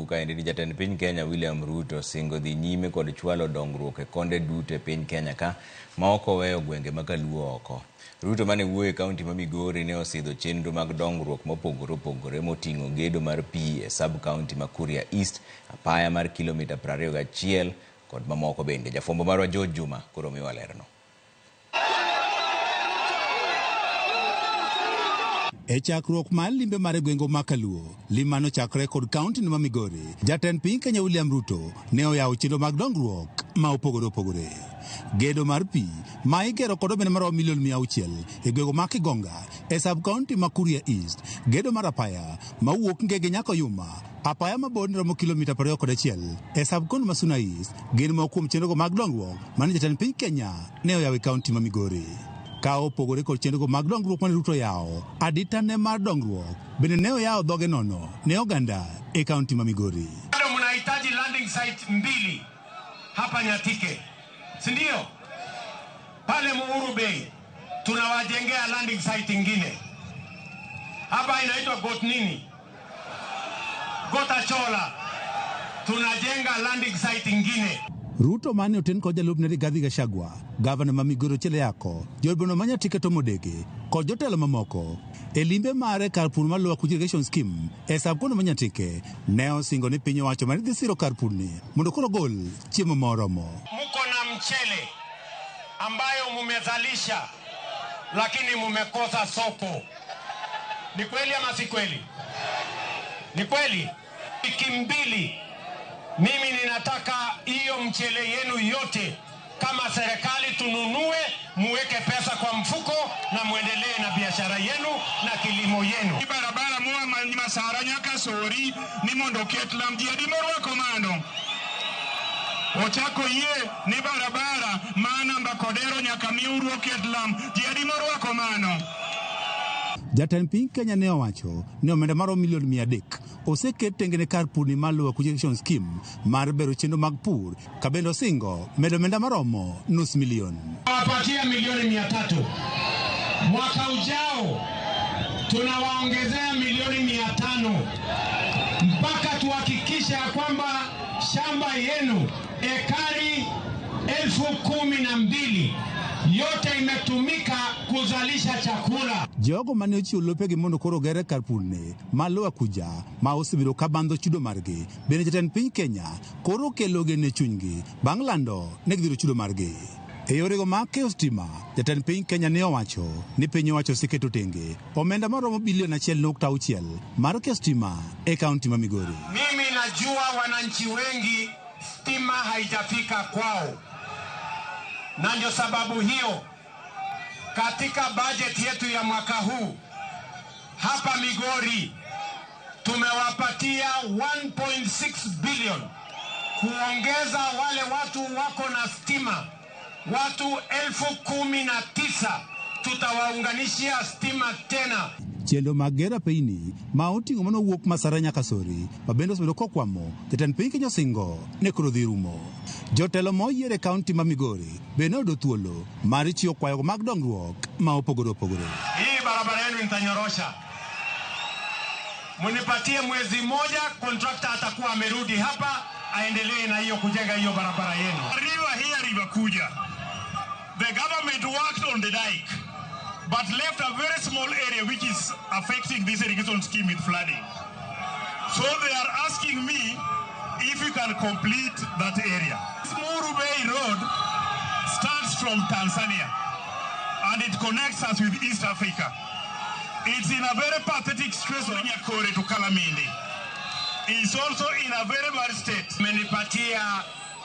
Kaendi ni jatend piny Kenya William Ruto singo dhi nyime kod chwalo dongruok e konde duto e piny Kenya ka ma ok oweyo gwenge ma kaluo oko. Ruto mane wuoyo e kaunti ma Migori ne osidho chenro mag dongruok mopogore opogore moting'o gedo mar pi e sub kaunti ma Kuria East, apaya mar kilomita 21 kod mamoko bende. Jafwambo marwa George Juma koro miwa lerno. E chakruok mar limbe mare gwenge ma Kaluo, lim mane ochakre kod kaunti ma Migori, jatend piny Kenya William Ruto ne oyawo chenro mag dongruok ma opogore opogore. Gedo mar pi ma igero kod omenda maromo milion 600 e gwenge ma Kigonga e sub kaunti ma Kuria East, gedo mar apaya mawuok Ngege nyaka Oyuma, apaya ma borne romo kilomita 21 e sub kaunti ma Suna East, gin moko kuom chenrogo mag dongruok mane jatend piny Kenya ne oyawo e kaunti ma Migori. Ka opogore kod chenrogo mag dongruok mane Ruto oyawo, adita ne mar dongruok bende ne oyawo dhoge nono ne oganda e kaunti ma Migori. Bado mnahitaji landing site mbili hapa Nyatike, si ndio? Pale Muhuru Bay tunawajengea landing site ingine hapa, inaitwa Got nini? Gotachola, tunajenga landing site ingine. Ruto mane oten kod jalupne Rigathi Gachagua, gavana ma Migori Ochieng Ayako, jod boma ma Nyatike Tom Odege kod jotelo mamoko e limbe mare kar pur mar Lower Kuja Irrigation Scheme e sub county ma Nyatike ne osingo ni piny owacho mane dhi siro kar purni mondo koro ogol chiemo moromo. Muko na mchele ambayo mumezalisha lakini mumekosa soko. Ni kweli ama si kweli? Ni kweli. Wiki mbili mimi ninataka hiyo mchele yenu yote kama serikali tununue, muweke pesa kwa mfuko na muendelee na biashara yenu na kilimo yenu. Barabara moa Masara nyaka Sori ni mondo oket lam ji adi morwako mano. Ochako yie ni barabara ma namba Kodero nyaka Miuru oket lam ji adi morwako mano. Jatend piny Kenya ne owacho ni omenda maromo milion 300 oseket tenge ne kar purni mar Lower Kuja Irrigation Scheme mar bero chenro mag pur ka bende osingo medo omenda maromo nus milion. Wapatia milioni 300. Mwaka ujao tunawaongezea milioni 500 mpaka tuhakikishe ya kwamba shamba yenu ekari 12,000 yote imetumika kuzalisha chakula. Jogo mane ochiwo lopegi mondo koro ogere kar purni mar Lower Kuja ma osebedo ka bandho chudo margi bende jatend piny Kenya koro okelo geno e chunygi bang' lando ne gidhiro chudo margi. E yorego mag keyo stima, jatend piny Kenya ne owacho ni piny owacho oseketo tenge omenda maromo bilion 1.6 mar keyo stima e kaunti ma Migori. Mimi najua wananchi wengi stima haijafika kwao, na ndio sababu hiyo katika bajeti yetu ya mwaka huu hapa Migori tumewapatia 1.6 billion kuongeza wale watu wako na stima, watu 19,000 tutawaunganishia stima tena. Chenro mag gero apeyni ma oting'o manowuok Masara nyaka Sori ma bende osebedo kokwamo jatend piny Kenya osingo ne koro dhi rumo. Jotelo ma oyier e kaunti ma Migori bende noyudo thuolo mar chiwo kwayogo mag dongruok ma opogore opogore. Hii barabara yenu nitanyorosha, munipatie mwezi mmoja, kontrakta atakuwa amerudi hapa aendelee na hiyo kujenga hiyo barabara yenu. River here, River Kuja. The government worked on the dike but left a very small area which is affecting this irrigation scheme with flooding. So they are asking me if you can complete that area. This Muru Bay Road starts from Tanzania and it connects us with East Africa. It's in a very pathetic situation, Nyakore to Kalamindi. It's also in a very bad state. Mmenipatia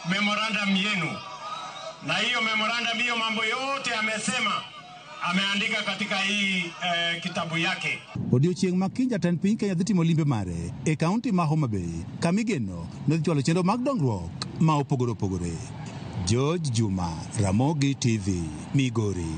memorandum yenu, na hiyo memorandum hiyo mambo yote amesema ameandika katika hii kitabu yake. Odiochieng' ma kiny jatend piny Kenya dhi timo limbe mare e kaunti ma Homa Bay kama igeno ne dhi chwalo chenro mag dongruok ma opogore opogore. George Juma, Ramogi TV, Migori.